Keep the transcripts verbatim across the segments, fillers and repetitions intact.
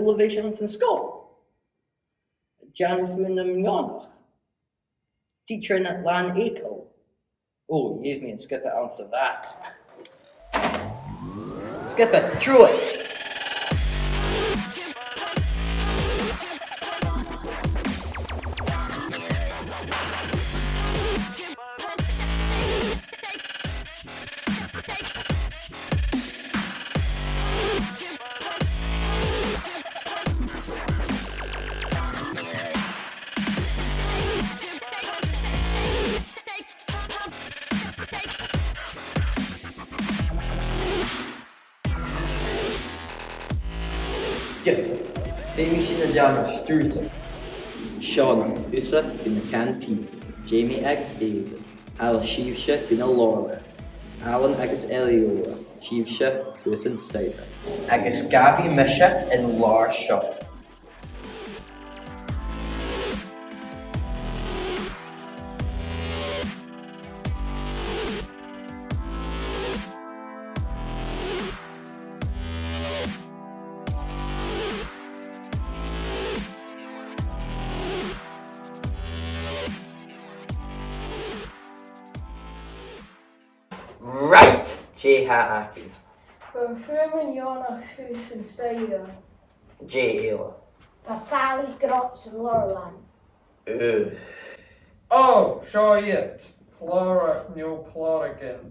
Uill, a bheil sibh anns an sgoil? Dèanamh fuaimean neònach. Teacher nan làn eagal. Oh, gheibh mi an sgioba anns a' bhad. Sgioba, truaigh! Feumaidh sinn a dhèanamh structar. Seònach, thusa gu na canteen. Jamie agus David, thalla sibhse gu na leabhraichean. Alan agus Eilidh, sibhse gus an staidhre. Agus gabhaidh mise an leabhar seo. Right! Dè tha againn? Bha fuaimean neònach shuas an staidhre. Dè eile? Bha fàileadh grod san leabharlann. Ugh. Ò, seo iad. Plòrach no plòragan.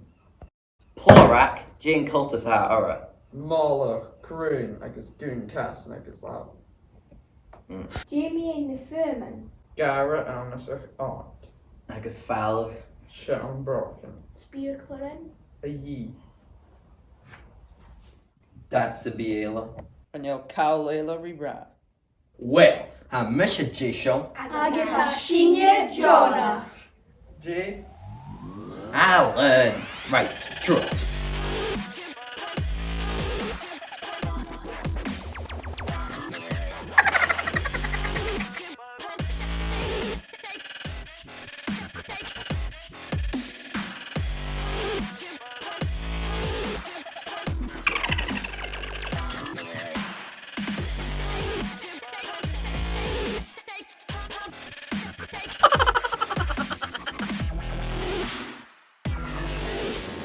Plòrach, dè an coltas a th' oirre? Molach, cruinn agus dùn-chasan agus làn. Mm. Dè mu na fuaimean? Gàire annasach, àrd. Agus fàileadh. Seann bhrògan. Speur-chloinn. A dhìth. Dad sam bith eile. An eil càil eile ri ràdh? Uill, tha mise deiseil. Agus tha sinne deònach. Dè? Alan! Right, truaigh.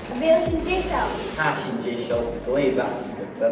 A bheil sinn deiseil? Tha sinn deiseil, glè mhath, sgioba.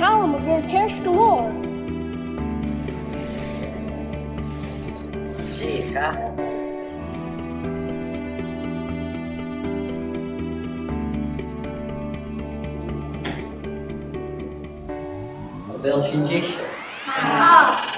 Calum, a bheil ceart gu leòr? Dè tha? A bheil sinn deiseil? Tha.